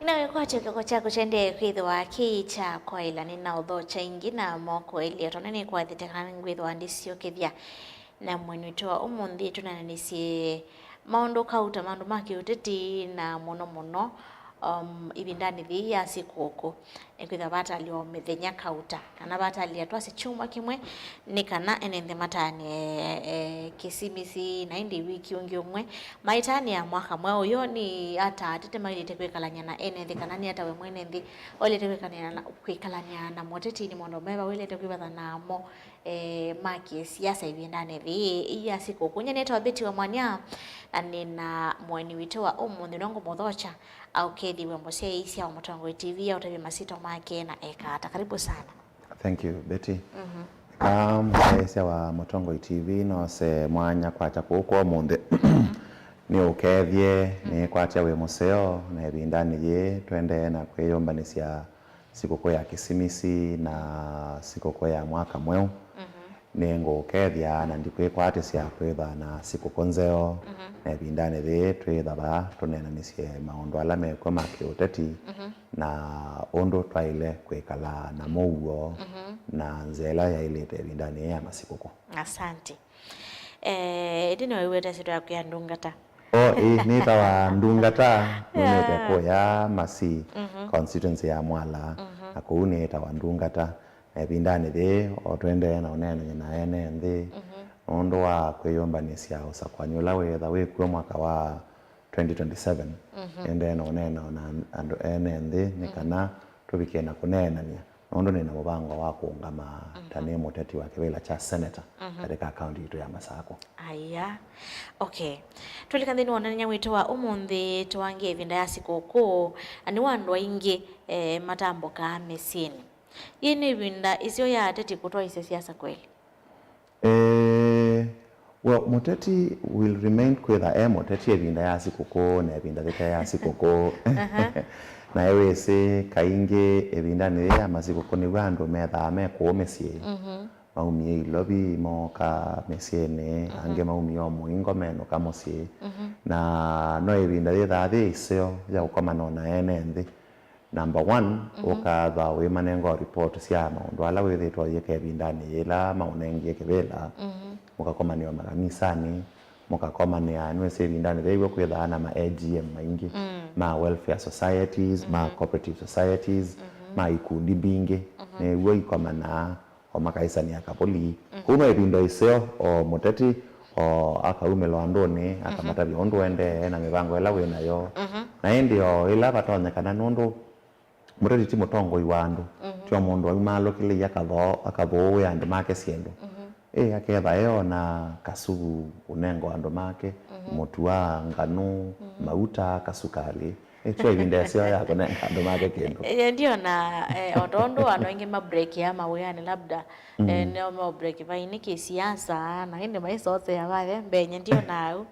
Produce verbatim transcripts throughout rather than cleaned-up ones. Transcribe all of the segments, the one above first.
Ĩna wĩkwatyo kĩko kyaku kyendee kwĩthĩwa kĩ kya kwaĩla, nĩnaũthokya ĩngĩ na moko elĩ, o tondũ nĩnĩkwathĩte kana nĩngwĩthĩwa ndĩsyokethya na mũeni witũ wa ũmũnthĩ tũneenanĩsye maũndũ kauta, maũndũ ma kĩũteti, na mũno mũno, um, ĩvindanĩ yĩĩ ya sikũkũ. Nĩkwĩthĩwa vatalywa o mĩthenya kauta, kana vatalywa twasye kyumwa kĩmwe, nĩ kana ene nthĩ mataanĩe, eh, Kĩsimisi, na ĩndĩ wiki ũngĩ ũmwe maitaanĩa mwaka mweũ. Ũyũ nĩ ata ateti maĩlĩte kwĩkalany'a na ene nthĩ, kana nĩ ata we mwene nthĩ waĩlĩte kwĩkalany'a na, kwĩkalany'a na mũteti? Nĩ maũndũ meva waĩlĩte kwĩvatha namo, eh, ma kĩsiasa ĩvindanĩ yĩĩ ya sikũkũ? Nyie nĩtawa Betty wa Mwania, na nĩna mũeni witũ wa ũmũnthĩ ũla ngũmũthokya aũkethĩwe mũsyaĩĩsya wa Mũtongoi T V aũtavye masyĩtwa make na eka ata. Karibu sana. Thank you, Betty. Mhm. Eka mũsyaĩĩsya wa Mũtongoi T V nose mwanya kwakya kũũ kwa ũmũnthĩ. Nĩũkethye, nĩkwatya wĩ mũseo, na ĩvindanĩ yĩĩ tũendee na kwĩyũmbanĩsya sikũkũ ya Kĩsimisi na sikũkũ ya mwaka mweũ. Mhm. Nĩngũũkethya na ndikwĩkwatĩsya kwĩthwa na sikũkũ nzeo. Mhm. Na ĩvindanĩ yĩĩ twĩthava tũneenanĩsye maũndũ ala mekw'o ma kĩũteti, mhm, na ũndũ twaĩle kwĩkala na mũuo, mhm, na nzĩa ĩla yaĩlĩte ĩvindanĩ yĩĩ ya masikũkũ. Asante. Eh, ĩndĩ nĩwaiweta syĩtwa yaku ya ndungata? O, ĩ, nĩtawa ndungata, nũnĩte, yeah, kũya Masi, mhm, constituency ya Mwala, mhm, na kũu nĩtawa ndungata. Na ĩvindanĩ yĩĩ, o tũendee na ũneenany'a na ene nthĩ, mhm, nũndũ wa kwĩyũmbanĩsya ũsakũani ũla wĩtha wĩkw'o mwaka wa twenty twenty-seven, mhm, nĩendee na ũneena na andũ ene nthĩ, nĩ, mhm, kana tũvike na kũneenany'a, nũndũ nĩna mũvango wa kũũngama, mhm, ta nĩ mũteti wa kĩvĩla kya senator, mhm, katika kaunti yitũ ya Masakũ. Aya. Okay. Tũlika nthĩnĩ wa ũneenany'a witũ wa ũmũnthĩ, tũangie ĩvinda ya sikũkũ, na nĩw'o andũ aingĩ, eh, matambũkaa mĩsyĩnĩ. Yĩĩ nĩ ĩvinda ĩseo ya ateti kũtwaĩsya siasa kweli? Eh, well, mũteti will remain kwĩtha e mũteti ĩvinda ya sikũkũ na ĩvinda yĩte ya sikũkũ. Aha. Na ewĩsĩ, kaingĩ ĩvindanĩ yĩĩ ya masikũkũ nĩw'o andũ methaa me kũũ mĩsyĩ. Mhm. Maumie ilovi, mooka mĩsyĩnĩ, mhm, angĩ maumie o mũingo, menũka mũsyĩ. Mhm. Na no ĩvinda yĩthaa yĩ ĩseo ya ũkomana na ene nthĩ. Number one, mhm, ũkatha wĩmanenga o report sya maũndũ ala wĩthĩtwe ũyĩka ĩvindanĩ yĩla maũnengie kĩvĩla, mhm, mũkakomanĩa o makanisanĩ, mũkakomanĩa, nĩwĩsĩ ĩvindanĩ yĩĩ w'o kwĩthaa na ma A G M maingĩ, mm, ma welfare societies, ma, mm-hmm, cooperative societies, mm-hmm, ma ikundi mbingĩ, mm-hmm, nĩw'o ikomanaa o makaĩsanĩa kavũli. Mhm. Kũu no ĩvinda ĩseo o mũteti o akaumĩlwa andũnĩ, mhm, akamatavya ũndũ ũendee na mĩvango ĩla wĩ nayo. Mhm. Na ĩndĩ o ĩla vatonyekana, nũndũ mũteti ti mũtongoi wa andũ, mhm, ti o mũndũ aumaalũkĩlĩie akathoo-, akathũũĩa andũ make syĩndũ. Mhm. Ĩ, aketha eona kasuvu ũnengo andũ make, mhm, mũtu wa nganũ, mhm, mauta, kasukalĩ. Ĩtyo ĩvinda ĩseo ya kũnenga andũ make kĩndũ. Ĩĩ, ndiona, eh, o tondũ andũ aingĩ mabreakia mawĩanĩ, labda, eh, mm, nĩo mabreak vainĩ kĩsiasa, na ĩndĩ maisosea vathe mbee, nye ndiona au.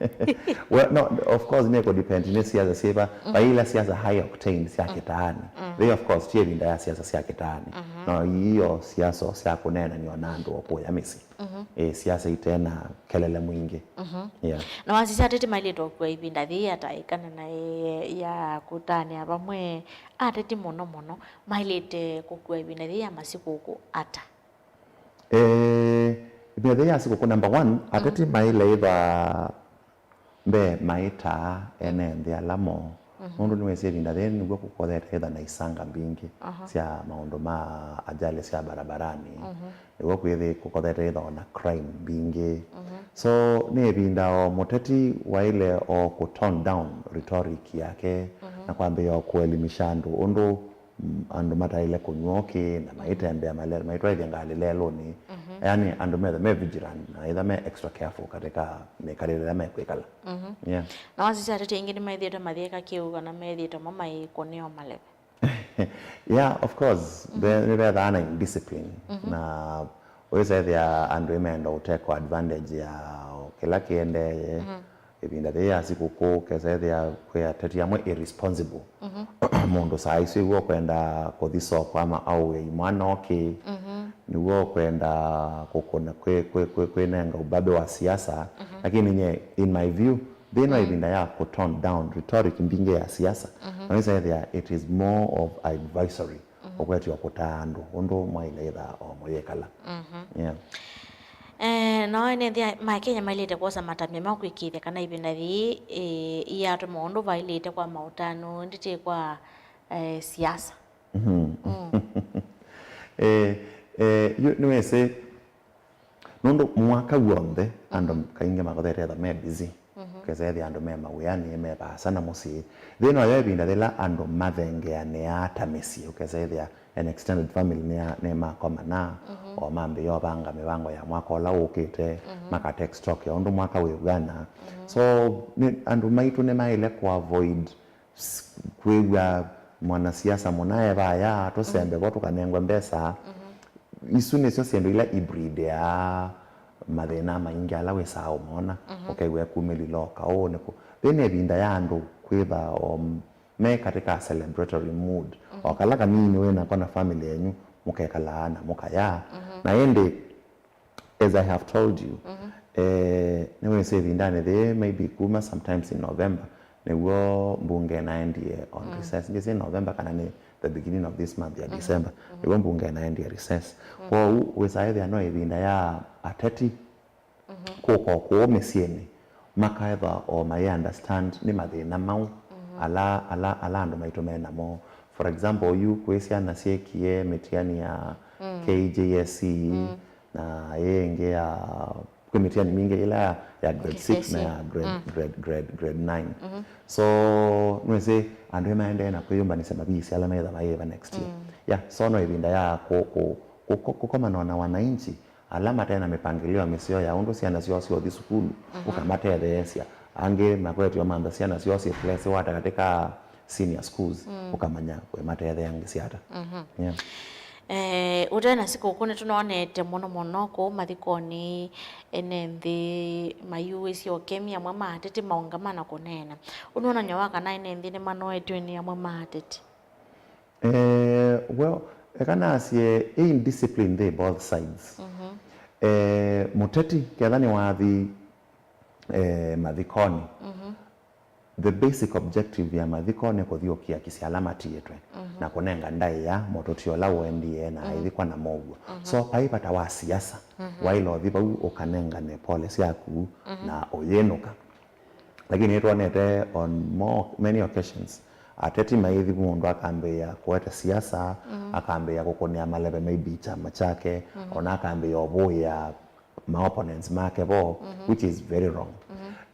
Well, no, of course, nĩ kũ depend nĩ siasa syĩva. Mm. Vai ila siasa high octane sya, mm, kĩtaani. Mm. They, of course, ti ĩvinda ya siasa sya kĩtaani. Mm-hmm. No, iyo siasa sya kũneenanĩwa na andũ o kũya mĩsyĩ. Mhm. Eh, siasa itena kelele mwingĩ. Mhm. Yeah. Na wasisya ateti mailĩte ũkua ĩvinda yĩĩ ata ĩkana na ĩ-, ya kũtanĩa vamwe, ateti mũno mũno mailĩte kũkua ĩvinda yĩĩ ya masikũkũ ata? Eh, ĩvinda yĩĩ ya sikũkũ, number one, ateti, mhm, maile ĩtha mbee maĩtaa ene nthĩ ala moo. Mhm. Nũndũ nĩwĩsĩ ĩvinda yĩĩ nĩw'o kũkothete ĩtha na isanga mbingĩ, aha, sya maũndũ ma ajali sya barabarani. Mhm. Nĩw'o kwĩthĩ kũkothete ĩtha o na crime mbingĩ. Mhm. So, nĩ ĩvinda o mũteti waĩle o kũ tone down rhetoric yake, mhm, na kwambĩĩa o kũelimisha andũ ũndũ mm, andũ mataĩle kũnyw'a ũkĩ, na maitembea male-, maitwaĩthya ngalĩ lelũnĩ. Mhm. Yani, andũ methe me vigilant, na etha me extra careful katika mĩkalĩle ĩla mekwĩkala. Mhm. Yeah. Na wasisya ateti aingĩ nĩmaĩthĩĩtwe mayĩka kĩu, kana meĩthĩĩtwe mo maikũnĩwa maleve. Yeah, of course. Mhm. Ve-, nĩvethaa na indiscipline. Mhm. Na ũisethĩa andũ ĩmenda ũteka advantage ya o kĩla kĩendee. Mhm. Ĩvinda yĩĩ ya sikũkũ, ũkesa ethĩa kwĩ ateti amwe irresponsible. Mhm. Mũndũ saa isu nĩw'o ũkwenda kũthi soko ama aũe imwana ũkĩ. Mhm. Nĩw'o ũkwenda kũkũna, kwĩ, kwĩ, kwĩ, kwĩnenga ũmbabe wa siasa. Mhm. Lakini nye, in my view, Thĩna wa ĩvinda ya kũ tone down rhetoric mbingĩ ya siasa, na wĩsa ethĩa it is more of advisory, ũkwetya kũtaa andũ ũndũ mwaĩle ĩtha o mũyĩkala. Yeah. Eh, no ene nthĩ ma Kenya mailĩte kwosa matamya ma kwĩkĩĩthya kana ĩvinda yĩĩ, eh, iyatũma ũndũ vailĩte kwa maũtanu, ĩndĩ ti kwa, eh, siasa. Eh, eh, yu nĩwĩsĩ, nũndũ mwaka w'onthe andũ kaingĩ makothete etha me busy. Ũkesa ethĩa andũ me mawĩanĩ, me vaasa na mũsyĩ. Thĩna ũyo ĩvinda yĩla andũ mathengeanĩaa ta mĩsyĩ, ũkesa ethĩa an extended family nĩya- nĩmakomana, o mambĩĩa ovanga mĩvango ya mwaka ũla ũkĩte, maka take stock ya ũndũ mwaka wĩw'ana. So nĩ, andũ maitũ nĩmaĩle kũ avoid s- kwĩw'a mwanasiasa mũna e vaya, tũsembe vo tũkanengwe mbesa. Isu nĩsyo syĩndũ ila ibreedaa mathĩna maingĩ ala wĩsaa ũmona, ũkew'a ekumĩlila o kaũ nĩkũ. Thĩna ĩvinda ya andũ kwĩtha o m- me katika celebratory mood. O kala kanini wĩ nako na family yenyu, mũkekalaa na mũkayaa. Na ĩndĩ, as I have told you, eh, nĩwĩsĩ ĩvindanĩ yĩĩ, maybe kuma sometimes in November, nĩw'o mbunge ĩnaendie on recess. Ndĩsĩ November kana nĩ the beginning of this month ya December, nĩw'o mbunge ĩnaendie recess. Kwoou wĩsaa ethĩa no ĩvinda ya ateti kũka o kũũ mĩsyĩnĩ, makaetha o mayĩ understand nĩ mathĩna mau ala, ala, ala andũ maitũ me namo. For example, yu kwĩ syana syĩkie mĩtiani ya K J S E, na ĩĩ ĩngĩ ya, kwĩ mĩtiani mingĩ ĩla ya, ya grade six na ya grade, grade, grade, grade nine. So nĩwĩsĩ andũ ĩ maendee na kwĩyũmbanĩsya maviisye ala meĩtha mayĩva next year. Yeah, so no ĩvinda ya kũ, kũ, kũ, kũ, kũkomana na wananchi ala mate na mĩpangĩlĩo mĩseo ya ũndũ syana syoo syothi sukulu, ũkamatetheesya. Angĩ makwetio mantha syana syoo syĩ place wata katika senior schools, ũkamanya wĩmatetheangĩsya ata. Yeah. Eh, ũte na sikũkũ nĩtũnonete mũno mũno kũu mathikonĩ, ene nthĩ mayuĩsye ũkemi, amwe ma ateti maũngama na kũneena. Ũnũonany'a wa kana ene nthĩ nĩmanoetw'e nĩ amwe ma ateti? Eh, well, eka nasye, ĩ indiscipline they both sides. Eh, mũteti ketha nĩwathi, eh, mathikonĩ, the basic objective ya mathiko nĩ kũthi ũkiakisya ala matiĩtwe na kũnenga ndaĩa mũtũti ũla ũendie na aithikwa na mow'o. So vai vata wa siasa, waĩle ũthi vau ũkanengane pole syaku na ũyĩnũka. Lakini nĩtwonete on more, many occasions, ateti maithi mũndũ akambĩĩa kũete siasa, akambĩĩa kũkũnĩa maleve maybe kyama kyake, ona akambĩĩa ũvũĩa ma opponents make vo, which is very wrong.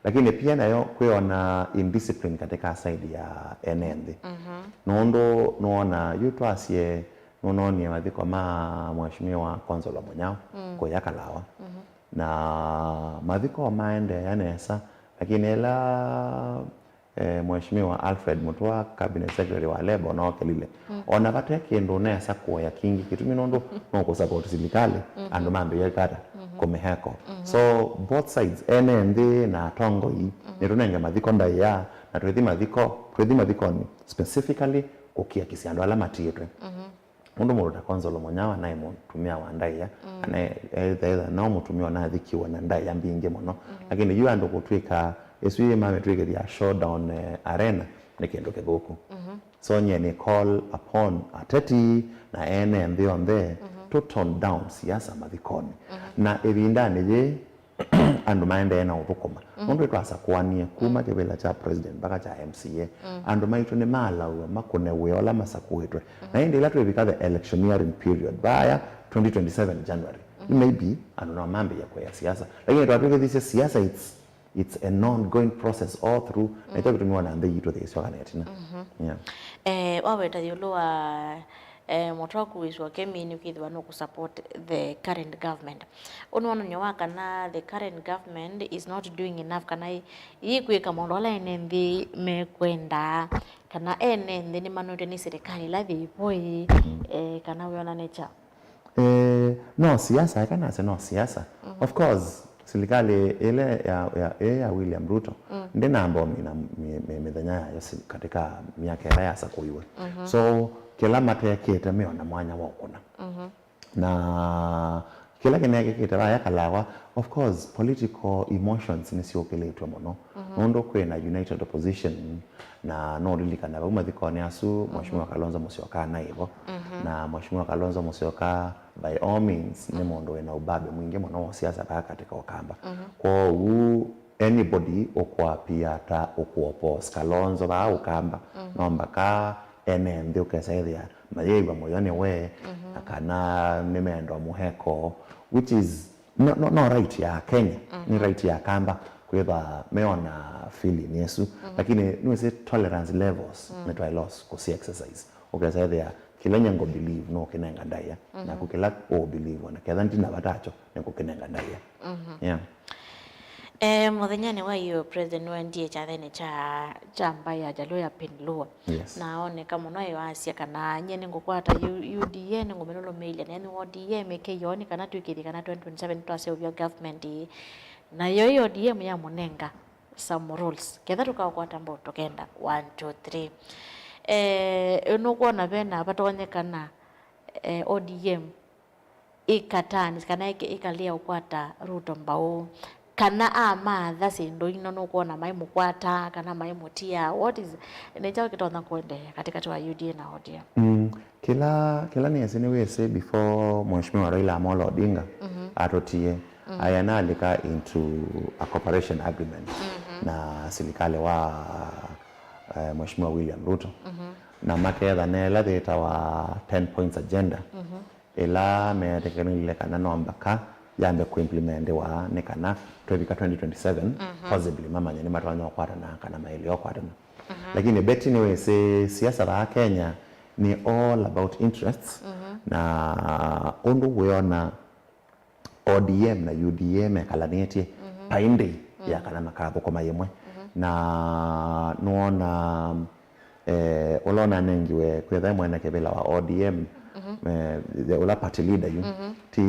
Lakini pia nayo kwĩona indiscipline katika side ya ene nthĩ. Nũndũ nũona yu twasye, nũnonie mathiko ma Mheshimiwa Consular Mũnyao kũya Kalawa. Na mathiko maendeea nesa, lakini ĩla eh, Mheshimiwa Alfred Mutua, Cabinet Secretary wa Labor, nokelile. Ona vate kĩndũ nesa kũya kĩngĩ kĩtumi nũndũ no kũ support silikalĩ, andũ mambĩĩa kata kũmĩheko. So both sides, ene nthĩ na atongoi, nĩtũnenge mathiko ndaĩa, na twĩthi mathiko, twĩthi mathikonĩ specifically kũkiakisya andũ ala matiĩtwe. Nũndũ mũndũ ta Consular Mũnyao anaĩ mũtumĩa wa ndaĩa, anaĩ, etha, etha no mũtumĩa ũnathikiwe na ndaĩa mbingĩ mũno. Lakini yu andũ kũtw'ĩka, ĩsu yĩ mamĩtw'ĩkĩthya showdown, eh, arena, nĩ kĩndũ kĩthũku. So nyie nĩ call upon ateti na ene nthĩ onthe to tone down siasa mathikonĩ. Na ĩvindanĩ yĩĩ, andũ maendee na ũthũkũma. Nũndũ nĩtwasakũanie kuma kĩvĩla kya president mpaka kya M C A, andũ maitũ nĩmaalaw'a makũne wĩa ũla masakũĩtwe. Na ĩndĩ ĩla twĩvika the electioneering period, vaya twenty twenty-seven January, maybe andũ no mambĩĩa kũea siasa. Lakini twatw'ĩkĩthisye siasa, it's, it's an ongoing process all through. Na ĩkyo kĩtumi wona nthĩ yitũ thĩĩsyoka na ĩtina. Yeah. Eh, waweta ĩũlũ wa, eh, mũtwaku wĩswa kemi nĩkwĩthĩwa nũkũ support the current government. Ũnũonany'o wa kana the current government is not doing enough, kana ĩ-, ĩikwĩka maũndũ ala ene nthĩ mekwenda, kana ene nthĩ nĩmanũĩtwe nĩ silikalĩ ĩla yĩvo ĩ, eh, kana wĩona nĩ kyaũ? Eh, no siasa, eka nase no siasa. Of course, silikalĩ ĩla ya, ya, ĩ ya William Ruto, ndĩnamba ũmina mĩ-, mĩ-, mĩthenya yayo si-, katika myaka ĩla yasakũiwe. So, kĩla matekĩte meona mwanya wa ũkũna. Na kĩla kĩnekĩkĩte vaya Kalawa, of course, political emotions nĩsyũkĩlĩtw'e mũno. Nũndũ kwĩ na united opposition, na no ũlilikana vau mathikonĩ asu, Mheshimiwa Kalonzo Musyoka anaĩ vo. Na Mheshimiwa Kalonzo Musyoka, by all means, nĩ mũndũ wĩ na ũbabe mwingĩ mũno wa siasa vaa katika Ũkamba. Kwoou, anybody ũkũapia ta ũkũoppose Kalonzo vaa Ũkamba, no mbaka ene nthĩ ũkesa ĩthĩa mayĩw'a mũyo nĩwe, na kana nĩmendwa mũheko, which is no, no, no right ya Kenya, nĩ right ya Kamba kwĩtha meona feeling ĩsu, lakini nĩwĩsĩ tolerance levels nĩtwaĩlos kũsi exercise. Ũkesa ĩthĩa kĩla nye ngũ believe no kĩnenga ndaĩa, naku kĩla ũ believe ona ketha ndina vata nakyo nĩkũkĩnenga ndaĩa. Yeah. Eh, mũthenyanĩ wa ĩyo, President nĩwaendie kyathenĩ kya, kya mbaĩ ya Jaluo ya Pinluo. Yes. Na oneka mũno ĩwasya kana nyie nĩngũkwata U-, U D A, nĩngũmĩlũlũmĩĩlya, na ene O D M ĩkĩyoo nĩ kana twĩkĩthye kana twenty twenty-seven twaseũvya government ĩĩ. Na yo ĩ O D M yamũnenga some rules. Ketha tũkaũkwata mbau tũkenda, one, two, three. Eh, nũkwona vena vatonyekana, eh, O D M ĩkatani kana ĩke-, ĩkalea ũkwata Ruto mbau, kana amatha syĩndũ ino nũkwona maimũkwata kana maimũtia? What is, nĩ kyaũ kĩtonya kũendeea katĩkatĩ wa U D A na O D M? Mm, kĩla, kĩla nĩsĩ nĩwĩsĩ before Mheshimiwa Raila Amolo Odinga atũtie, aĩ analika into a cooperation agreement na silikalĩ wa, eh, Mheshimiwa William Ruto, na maketha na ĩla yĩtawa ten points agenda, ĩla meetĩkĩlanile kana no mbaka yambe kũimplementiwa nĩ kana twevika twenty twenty-seven, possibly mamanye nĩmatonya ũkwatana kana maĩle ũkwatana. Lakini Betty, nĩwĩsĩ siasa vaa Kenya nĩ all about interests, na ũndũ wĩona O D M na U D A mekalanĩtye, paĩ ndĩi ya kana makathũkũma yĩmwe. Na nũona, eh, ũla ũnanengiwe kwĩtha mwene kĩvĩla wa O D M, eh, the, ũla party leader yu, ti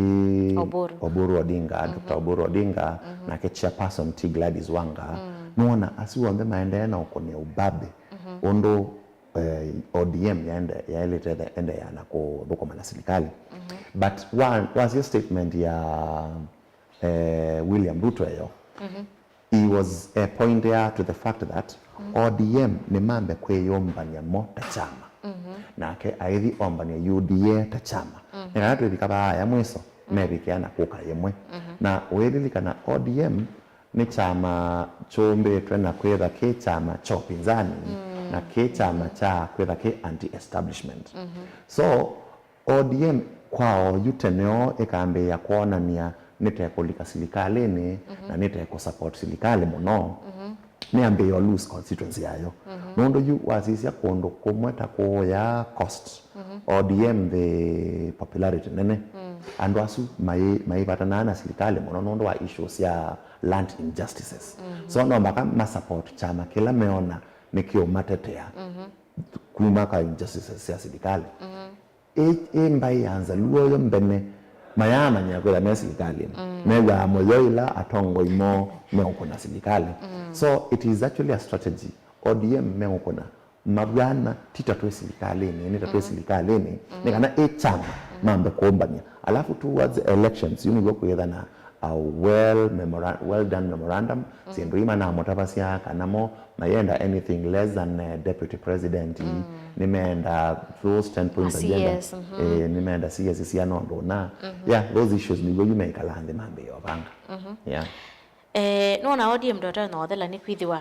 Oburu. Oburu Odinga, Doctor Oburu Odinga, nake chairperson ti Gladys Wanga. Nũona asu onthe maendee na ũkũnĩa ũbabe ũndũ eh, O D M yaende-, yaĩlĩte ĩthe-, endeea na kũthũkũma na silikalĩ. But wa-, wasya statement ya, eh, William Ruto ĩyo, he was, eh, pointing to the fact that O D M nĩmambe kwĩyũmbany'a mo ta kyama. Nake aithi ombany'a U D A ta kyama. Nĩ kana twĩvika vaaya mwiso, mevikĩa na kũka yĩmwe. Na ũililikana O D M nĩ kyama kyũmbĩtwe na kwĩtha kĩ kyama kya ũpinzani, na kĩ kyama kya kwĩtha kĩ anti-establishment. So, O D M kwa oyu tene o ĩkambĩĩa kwonany'a nĩtekũlika silikalĩnĩ na nĩtekũsupport silikalĩ mũno, nĩyambĩĩa lose constituency yayo. Nũndũ yu wasisya kũndũ kũmwe ta kũũya Coast, O D M the popularity nene. Andũ asu mai-, maivatanaa na silikalĩ mũno nũndũ wa issues sya land injustices. So no maka ma support kyama kĩla meona nĩkĩũmatetea kuma ka injustices sya silikalĩ. Ĩ, ĩ mbaĩ ya Nzaluo yo mbene mayaamanyĩa kwĩtha me silikalĩnĩ. Mew'aa mũyo ĩla atongoi moo meũkũna silikalĩ. So it is actually a strategy. O D M meũkũna mavw'ana, ti ta twĩ silikalĩnĩ, nĩ ta twĩ silikalĩnĩ, nĩ kana ĩ kyama mambe kũmbany'a. Alafu towards elections, yu nĩw'o kwĩtha na a well memora-, well done memorandum, syĩndũ ii manamũtavasya kana mo mayenda anything less than, eh, deputy president, nĩmeenda those ten points agenda, eh, nĩmeenda C S siana ũndũ ũna. Yeah, those issues nĩw'o yu meikala nthĩ mambĩĩa ũvanga. Yeah. Eh, nona O D M ndotonya ũthela nĩ kwĩthĩwa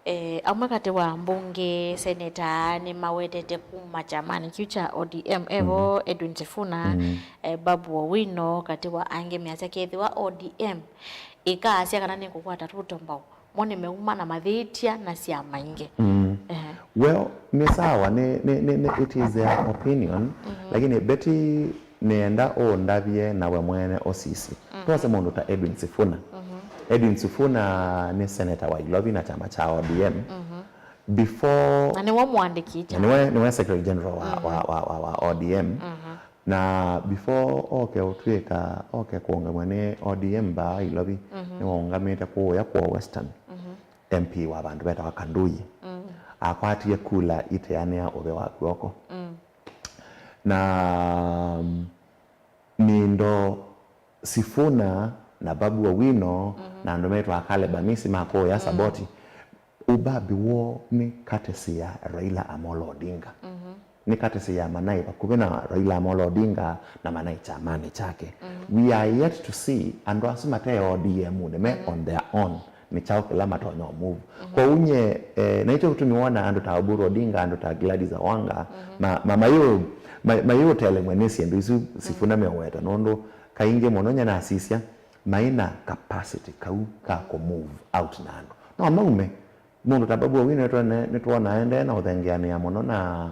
Eh, amwe katĩ wa ambunge, seneta, nĩmawetete kuma kyamanĩ kĩu kya O D M, evo Edwin Sifuna, eh, Babu Owino, katĩ wa angĩ, measya kethĩwa O D M ĩkaasya kana nĩkũkwata Ruto mbau, mo nĩmeuma na mathĩtya na syama ingĩ. Ehe. Well, nĩ sawa, nĩ, nĩ, nĩ, nĩ, it is their opinion, lakini Betty, nĩenda ũndavye nawe mwene osisi. Twose mũndũ ta Edwin Sifuna. Edwin Sifuna nĩ seneta wa Ilovi na kyama kya O D M. Before, na nĩwe mũandĩki na kyama. Nĩwe, nĩwe secretary general wa, wa, wa, wa, wa O D M. Na before oke ũtw'ĩka, oke kũũngamw'a nĩ O D M vaa Ilovi, nĩwaũngamĩte kũũya kwa Western. M P wa vandũ vetawa Kanduyi. Akwatie kula iteanĩa ũvĩ wa kw'oko. Na, mm, Nindo Sifuna na Babu Owino na andũ metwa Caleb Amisi ma kũũya Saboti, Ũmbavi woo nĩ courtesy ya Raila Amolo Odinga. Nĩ courtesy ya Manai vakuvĩ na Raila Amolo Odinga na Manai kyamanĩ kyake. We are yet to see andũ asu mate O D M-nĩ me on their own. Nĩ kyaũ kĩla matonya ũmove. Kwoou nye, eh, na nĩkyo kĩtumi wona andũ ta Oburu Odinga, andũ ta Gladys Awanga, ma, ma, mayũ-, ma, mayũtelemwe nĩ syĩndũ isu Sifuna meũweta, nũndũ kaingĩ mũno nye nasisya maĩ na capacity kau ka kũ move out na andũ. No maume, mũndũ ta Babu Owino nĩtwone-, nĩtwona aendee na ũthengeanĩa mũno na,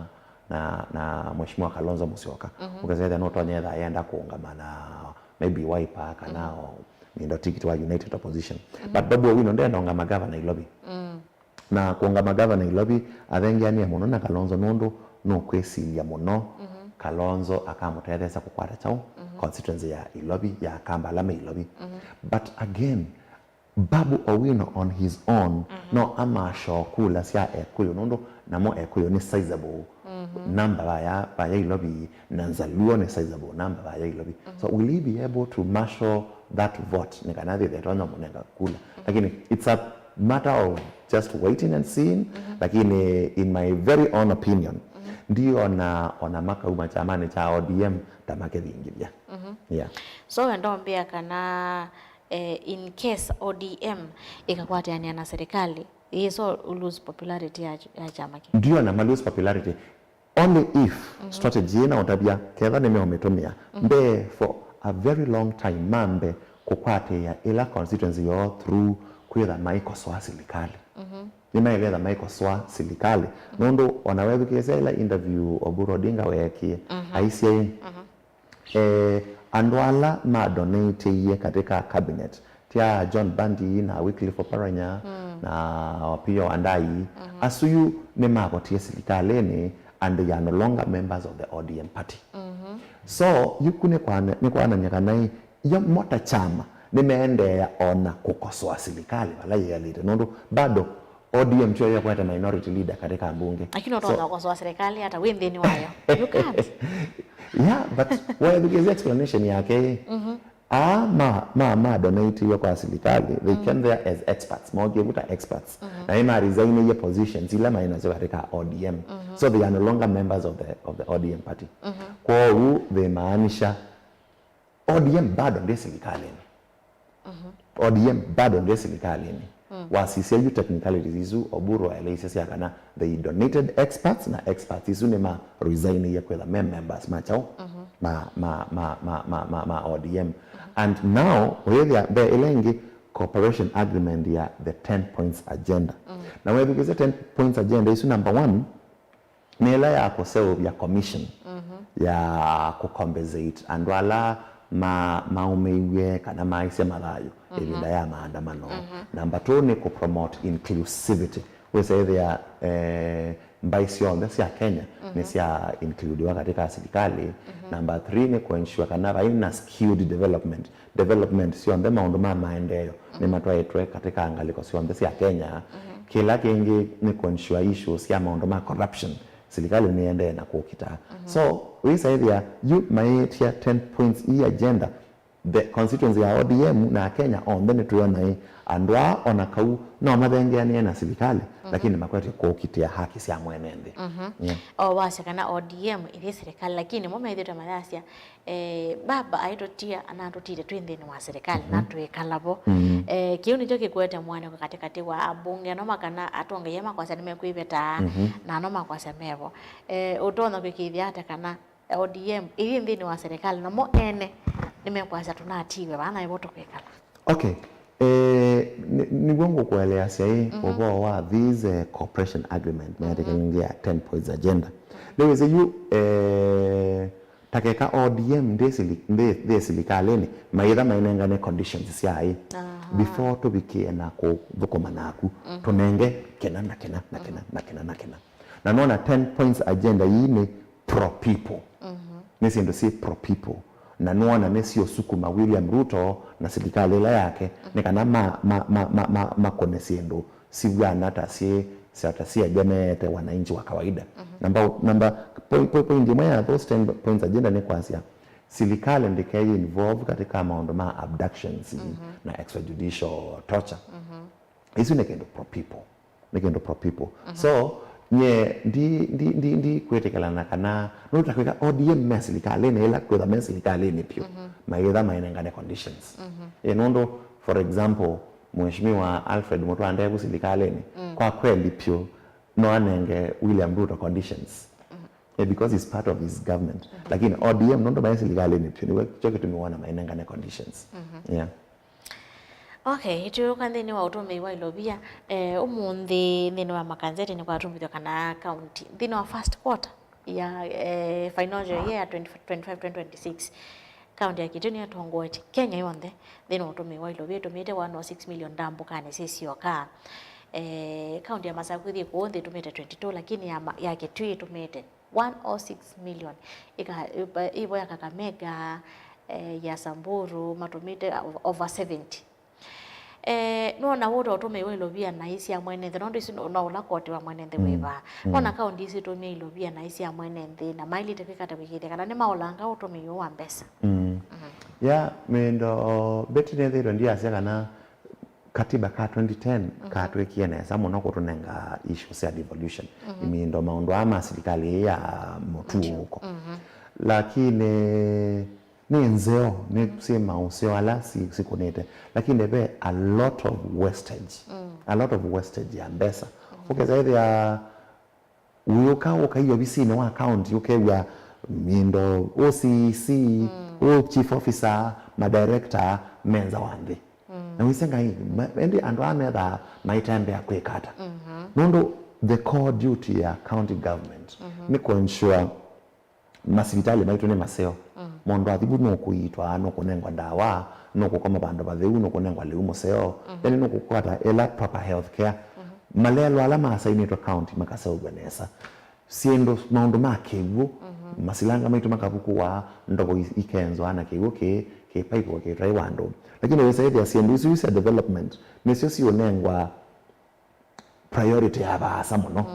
na, na Mheshimiwa Kalonzo Musyoka. Ũkasethĩa nũtonya etha ayenda kũũngama na maybe Wiper kana o nĩndo tikiti wa United Opposition. But Babu Owino ndenda ũngama gavana Ilovi. Na kũũngama gavana Ilovi athengeanĩa mũno na Kalonzo nũndũ nũkwĩsilya mũno Kalonzo akamũtetheesya kũkwata kyaũ constituency ya Ilovi, ya Kamba ala me Ilovi. But again, Babu Owino on his own no amasho kula sya Ekũyũ, nũndũ namo Ekũyũ nĩ sizable number vaya, vaya Ilovi, na Nzaluo nĩ sizable number vaya Ilovi. So will he be able to marshal that vote nĩ kana thithe ĩtonya mũnenga kula? Lakini it's a matter of just waiting and seeing. Lakini in my very own opinion, ndiona ona makauma kyamanĩ kya O D M ta makĩvingĩthya. Yeah. So wenda ũmbĩa kana eh, in case O D M ĩkakwatĩanĩa na serikali, yĩso lose popularity ya, ya kyama kĩu? Ndiona ma lose popularity only if strategy ĩna ũtavya ketha nĩmeũmĩtũmĩa mbee for a very long time, mambe kũkwatĩĩa ĩla constituency yoo through kwĩtha maikosoa silikalĩ. Nĩmaĩle etha maikosoa silikalĩ. Nũndũ ona wethukĩĩsya ĩla interview Oburu Odinga weekie, aisye, Eh, andũ ala madonateie katika cabinet, tya John Mbadi na Wycliffe Oparanya na Opiyo Wandayi, asu yu nĩmavotie silikalĩnĩ and they are no longer members of the O D M party. So, yuku nĩ kwana-, nĩ kwanany'a kana ĩ, yo mo ta kyama nĩmeendeea ona kũkosoa silikalĩ vala yĩalĩte, nũndũ bado O D M tyo yekwete minority leader katika mbunge. Lakini ũtonya kũkosoa serikali hata wĩ nthĩnĩ wayo. You can't. Yeah, but waethukĩĩsya explanation yake, aa ma, ma, ma donatiwe kwa serikali, they came there as experts, mokie vuta experts. Na nĩ ma resignĩie positions ila maĩ nasyo katika O D M. So they are no longer members of the, of the O D M party. Kwoou they maanisha O D M bado ndĩ silikalĩnĩ. O D M bado ndĩ silikalĩnĩ. Wasisya yu technicalities isu Oburu aeleisye sya kana they donated experts, na experts isu nĩ ma resignĩie kwĩtha me members ma kyaũ? Ma, ma, ma, ma, ma, ma, ma O D M. And now, ũyĩthĩa mbee ĩla ĩngĩ cooperation agreement ya the ten points agenda. Na wethukĩĩsya ten points agenda isu, number one, nĩ ĩla ya kũseũvya commission ya kũcompensate andũ ala ma-, maũmĩiw'e kana maaisye mathayũ ĩvinda ya maandamano. Number two nĩ kũpromote inclusivity. Wĩsa ĩthĩa, eh, mbaĩ syonthe sya Kenya nĩ sya includiwa katika silikalĩ. Number three nĩ kũensure kana vai na skewed development. Development syonthe, maũndũ ma maendeeo nĩmatwaĩtwe katika ngalĩko syonthe sya Kenya. Kĩla kĩngĩ nĩ kũensure issues sya maũndũ ma corruption, silikalĩ nĩendee na kũkita. So wĩsa ĩthĩa yu maĩtya ten points ii agenda, the constituency ya O D M na Akenya onthe nĩtwĩona ĩ, andũ aa ona kau no mathengeanĩe na silikalĩ, lakini makwete kũkitĩa haki sya mwene nthĩ. Yeah. O wasya kana O D M ĩthi silikalĩ, lakini mo methĩtwe mayasya, eh, baba aitũtia na atũtĩte twĩ nthĩnĩ wa silikalĩ na twĩkala vo. Eh, kĩu nĩkyo kĩkwete mwanĩko katĩkatĩ wa abunge no makana atongeie makwasya nĩmekwĩvetaa na no makwasya mevo. Eh, ũtonya kwĩkĩĩthya ata kana O D M ĩthi nthĩnĩ wa serikali, namo ene nĩmekwasya tũnatiwe vaa na ĩvo tũkwĩkala? Okay. Eh, nĩ-, nĩw'o ngũkũeleasya ĩ, ũvoo wa these, eh, cooperation agreement, meatĩkĩlanĩthya ya ten points agenda. Nĩwĩsĩ yu, eh, ta keka O D M ndĩ sili-, ndĩ, ndĩ silikalĩnĩ, maitha mainengane conditions sya ĩ, before tũvikĩe na kũthũkũma naku, tũnenge kĩna na kĩna na kĩna na kĩna na kĩna. Na nona ten points agenda ii nĩ pro people. Nĩ syĩndũ syĩ pro people. Na nĩwona nĩsiũsukuma William Ruto na silikalĩ ĩla yake nĩ kana ma, ma, ma, ma, ma, makũne syĩndũ sivw'ana ta syĩ, sya, ta syegemeete wananchi wa kawaida. Namba, namba, point, point, point ĩmwe ya those ten points agenda nĩ kwasya silikalĩ ndĩkeyĩ involve katika maũndũ ma abductions na extrajudicial torture. Isu nĩ kĩndũ pro people. Nĩ kĩndũ pro people. So, nye ndi, ndi, ndi, ndi kwĩtĩkĩlana kana nũndũ ta kwĩka O D M me silikalĩnĩ, ĩla kwĩtha me silikalĩnĩ pyũ, mayĩtha mainengane conditions. Ĩ, nũndũ, for example, Mheshimiwa Alfred Mutua ndevu silikalĩnĩ, kwa kweli pyũ, no anenge William Ruto conditions. Eh, because he's part of his government. Lakini O D M nũndũ maĩ silikalĩnĩ pyũ, nĩw'o kyo kĩtumi wona mainengane conditions. Yeah. Okay, tũũka nthĩnĩ wa ũtũmĩi wa ilovia. Eh, ũmũnthĩ nthĩnĩ wa makanzeti nĩkwatũmbĩthw'a kana county nthĩnĩ wa first quarter ya, eh, financial year ya twenty twenty-five twenty twenty-six, county ya Kitui nĩyatongoetye Kenya yonthe nthĩnĩ wa ũtũmĩi wa ilovia, ĩtũmĩĩte one oh six million ndambũkanĩ syĩ syoka. Eh, county ya Masaku ĩthiĩ kũũ nthĩ ĩtũmĩĩte twenty-two, lakini ya ma-, ya Kitui ĩtũmĩĩte one oh six million. Ĩka-, ĩvo ya Kakamega, eh, ya Samburu, matũmĩte o-, over seventy. Eh, nũona wũta ũtũmĩi wa ilovia naĩ sya mwene nthĩ, nũndũ isu no, no ũla koti wa mwene nthĩ wĩ vaa. Nũona kaunti isu itũmĩe ilovia naĩ sya mwene nthĩ, na maĩlĩte kwĩka ata kwĩkĩĩthya kana nĩmaolanga ũtũmĩi ũũ wa mbesa. Ya, mĩndo, Betty, nĩthĩĩtwe ndiasya kana Katiba ka twenty ten katwĩkie nesa mũno kũtũnenga issue sya devolution. Imindo maũndũ aa ma silikalĩ ĩĩ ya mũtuũko. Lakini nĩ nzeo, nĩ syĩ maũseo ala si-, sikũnĩte. Lakini ve a lot of wastage. A lot of wastage ya mbesa. Ũkesa ĩthĩa Ũyũka ũkaia ovisinĩ wa county, ũkew'a mindo, O C E C, ũ chief officer, ma director menzawa nthĩ. Na wĩsĩ Ngai, ma-, ĩndĩ andũ aa methaa maitembea kwĩka ata? Nũndũ the core duty ya county government nĩ kũ ensure masivitalĩ maitũ nĩ maseo. Mũndũ athi vu nũkũiitwa, nũkũnengwa ndawa, nũkũkoma vandũ vatheu, nũkũnengwa lĩu mũseo, yani nũkũkwata ĩla proper health care. Malelwa ala masainĩtwe county makaseũvw'a nesa. Syĩndũ, maũndũ ma kĩw'ũ, masilanga maitũ makavukũwa, ndovo i-, ikenzwa na kĩw'ũ kĩ, kĩ pipe kĩtwaĩ wandũ. Lakini wĩsa ĩthĩa syĩndũ isu sya development nĩsyo siũnengwa priority ya vaasa mũno.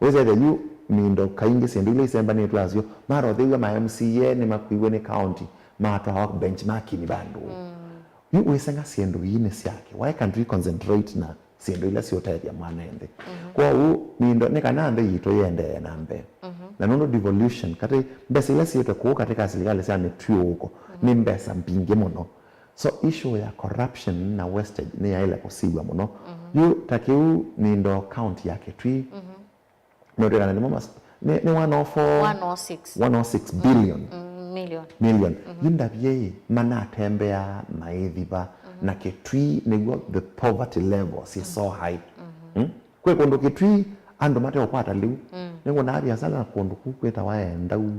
Wĩsa ĩthĩa yu mindo kaingĩ syĩndũ ila isembanĩtw'e asyo, marothew'a ma M C A nĩmakuiwe nĩ county, matwawa benchmarkini vandũ. Yu wĩseng'a syĩndũ ii nĩ syake. Why can't we concentrate na syĩndũ ila siũtethya mwana e nthĩ? Kwoou mindo nĩ kana nthĩ yitũ yĩendee na mbee. Na nũndũ devolution, katĩ mbesa ila siĩtwe kũu katĩ ka silikalĩ sya mĩtw'ĩũũko nĩ mbesa mbingĩ mũno. So issue ya corruption na wastage nĩyaĩle kũsiw'a mũno. Yu ta kĩu mindo county ya Kitui, nũtwĩkana nĩmo mas-, nĩ, nĩ one oh four, one oh six. One oh six billion. Mm, million. Million. Yu ndavye ĩ, manatembea maĩthiva, na Kitui nĩw'o the poverty level is so high. Hmm? Kwĩ kũndũ Kitui andũ mateũkwata lĩu. Nĩwonaa viasala na kũndũ kũu kwĩtawa Endau,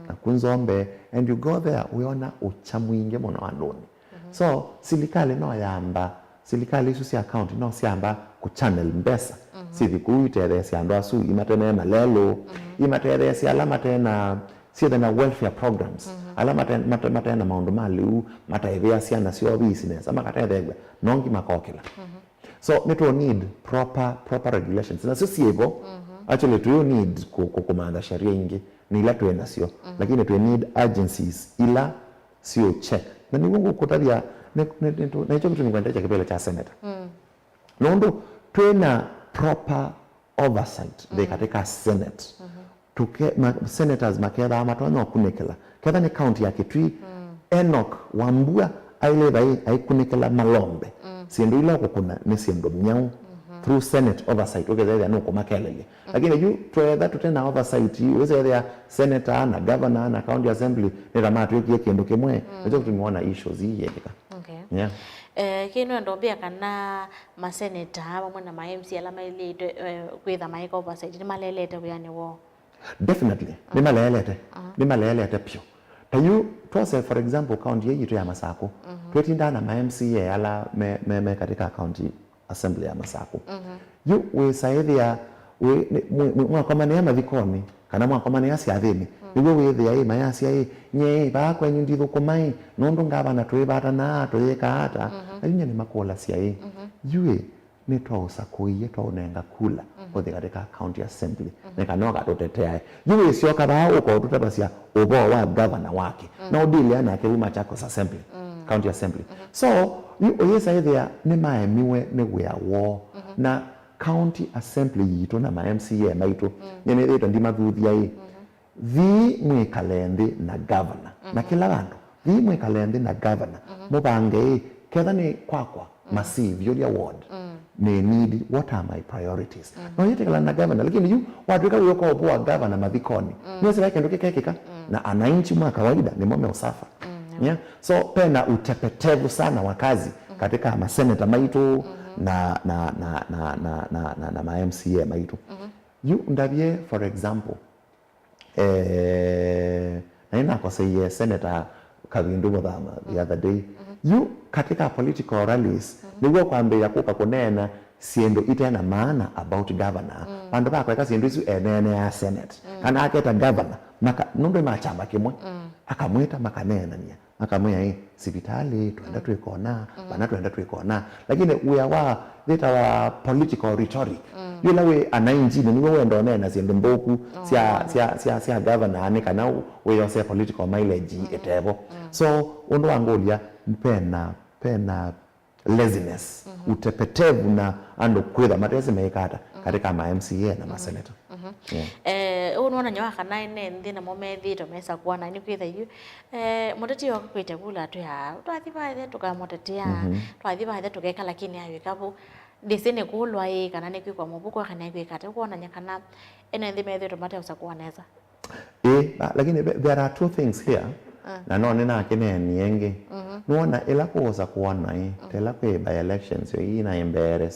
na ku Nzombe, and you go there, wĩona ũkya mwingĩ mũno andũnĩ. So, silikalĩ no yamba, silikalĩ isu sya county no syamba kũ channel mbesa, sithi kũu itetheesya andũ asu, imatemee malelũ, imatetheesya ala matena, syĩthe na welfare programs, ala mate-, mate-, matena maũndũ ma lĩu, mataĩvĩa syana syoo visi nesa, makatetheew'a, nongi makokĩla. So, nĩtũ need proper, proper regulations. Nasyo syĩvo, actually, tũyũ need kũ-, kũ-, kũmantha sheria ingĩ, nĩ ila twĩ nasyo. Lakini twĩ need agencies ila siũ check. Na nĩw'o ngũkũtavya, nĩ, nĩ, nĩ, nĩ, na ĩkyo kĩtumi ngwendete kĩvĩla kya senator. Nũndũ twĩ na proper oversight nthĩ katĩ ka Senate. Tũke-, ma-, senators makethaa matonya ũkunĩkĩla. Ketha nĩ county ya Kitui, Enoch Wambua ailĩtha ĩ, aikunĩkĩla malombe. Syĩndũ ila ũkũkũna nĩ syĩndũ myaũ through Senate oversight, ũkethethĩa nũkũmakelelya. Lakini yu twetha tũte na oversight, ũsethĩa senator na governor na county assembly nĩ ta matwĩkie kĩndũ kĩmwe, nĩkyo kĩtumi wona issues ii yĩkĩka. Okay. Yeah. Eh, kĩndũ ndo mbia kana maseneta vamwe na ma M C ala mailĩte, eh, kwĩtha maĩka oversight nĩmalelete wĩanĩ woo. Definitely. Nĩmaleelete. Nĩmaleelete pyũ. Ta yu, twose, for example, county ĩĩ yitũ ya Masakũ. Twĩtindaa na ma M C A ala me, me, me katika county assembly ya Masakũ. Yu wĩsaĩthĩa, wĩ, nĩ, mwe-, mwe-, mwakomanĩa mathikonĩ, kana mwakomanĩa syathĩnĩ, nĩw'o wĩthĩa, ĩ, mayasya, ĩ, nye, ĩ, vaa kwenyu ndithũkũma, ĩ, nũndũ ngavana tũĩvatanaa, tũyĩkaa ata? Na yu nye nĩmakũlasya, ĩ, yu, ĩ, nĩtwaũsakũie, twaũnenga kula, ũthi katika county assembly, nĩ kana ũkatũteteae. Yu wĩsyoka vaa ũkaũtũtavasya ũvoo wa governor wake, na ũdilea nake vu Machakos assembly, county assembly. So, yu ũyĩsaĩthĩa nĩmaemiwe nĩ wĩa woo, na County Assembly yitũ na ma M C A maitũ, nyie nĩthĩĩtwe ndimathuthya ĩ, thiĩ mwĩkale nthĩ na governor. Na kĩla vandũ, thiĩ mwĩkale nthĩ na governor, mũvange ĩ, ketha nĩ kwakwa, masivyo lya ward, nĩ need, what are my priorities? No yĩtĩkala na governor, lakini yu watwĩka wĩũka ũvũa governor mathikoni, nĩwĩsĩla kĩndũ kĩkekĩka, na ananchi ma kawaida nĩmo meũsafa. Yeah? So pena utepetevu sana wa kazi katika maseneta maitũ na, na, na, na, na, na, na, na ma M C A maitũ. Yu ndavye, for example, eh, na nĩnakoseie Senator Kavindu Mũthama the other day. Yu katika political rallies, nĩw'o kwambĩĩa kũka kũneena syĩndũ ite na maana about governor. Vandũ va kweka syĩndũ isu eneeneaa Senate. Kana aketa governor, maka, nũndũ nĩ ma kyama kĩmwe, akamwĩta makaneenania. Akamwĩa, "Ĩ, sivitalĩ, twenda twĩkona, vana twenda twĩkona." Lakini wĩa wa, vĩtawa political rhetoric. Yĩla wĩ anainjinĩ, nĩw'o wenda ũneena syĩndũ nthũku sya, sya, sya, sya governor, nĩ kana wĩyose political mileage ĩtevo. So, ũndũ wa ngũlya, pena, pena laziness, utepetevu na andũ kwĩtha matesĩ meĩka ata katika ma M C A na maseneta. Yeah. Eh, ũu nĩwonany'a wa kana ene nthĩ namo methĩĩtwe mesakũana, nĩkwĩtha yu, eh, mũteti oka kwĩtya kula twĩa, twathi vathe tũkamũtetea, twathi vathe tũkeka, lakini awĩka vu, ndĩsĩ nĩ kũlwa ĩ, kana nĩ kwĩkwa mũvuko, kana nĩ kwĩka ata, kwonany'a kana ene nthĩ methĩĩtwe mateũsakũa nesa. Ĩ, ba- lakini be- there are two things here. Na no nĩnakĩneenie ĩngĩ. Nĩwona ĩla kũũsakũana ĩ, ta ĩla kwĩ by elections yo ii na ĩmbere,